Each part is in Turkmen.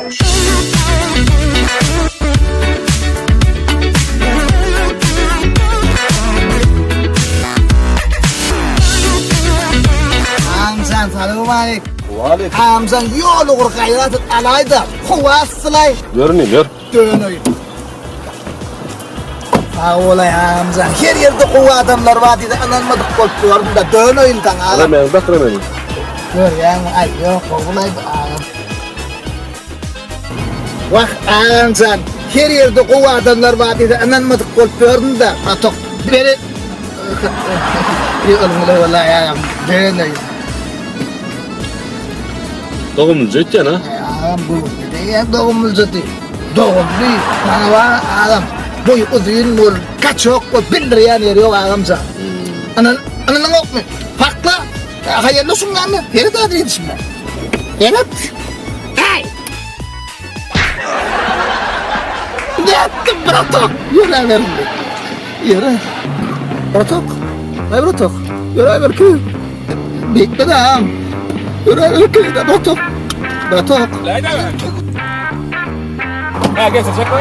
Agamjan salowmalik. Waleýkim. Agamjan ýol ugur gaýrat et alaýda. Howa yssylaý. Ýör inim ýör. Döneýin. Sag bolaý agamjan. Her ýerde gowy adamlar bar diýdi ynanmadyk bolup ýördüm-de. Döneýin saňa agam. Remeň dak remeňi. Görýäňmi aý ýok gowulaý bu agam. Wah agamjan her ýerde gowy adamlar bar diýdi ynanmadyk bolup ýördüm-de. Atok beri Ýolumda walaý agam döneýin. Dogumlyja öýtýän ha? Agam göwnüne degýän dogumlyjady. Dogumly, maňa bar agam. Boýy uzyn bol, kaçok bol, bildirýän ýeri ýok agamjan. Ynan, ynanyňokmy? Sakla. Haýalda şuň ýanyna. Seret häzir gidişime. Seret. Aý! Nätdim, bratok? Ýöräber indi. Ýöre. Bratok. Aý, bratok. Ýöräber ki. Beýtme-de agam. Ýöräber ki, bratok. Bratok. Ha geçirjek mi?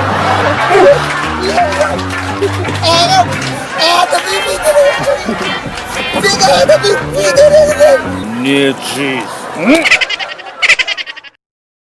Agam, adamy biderek. Sen adamy biderek. Nejis.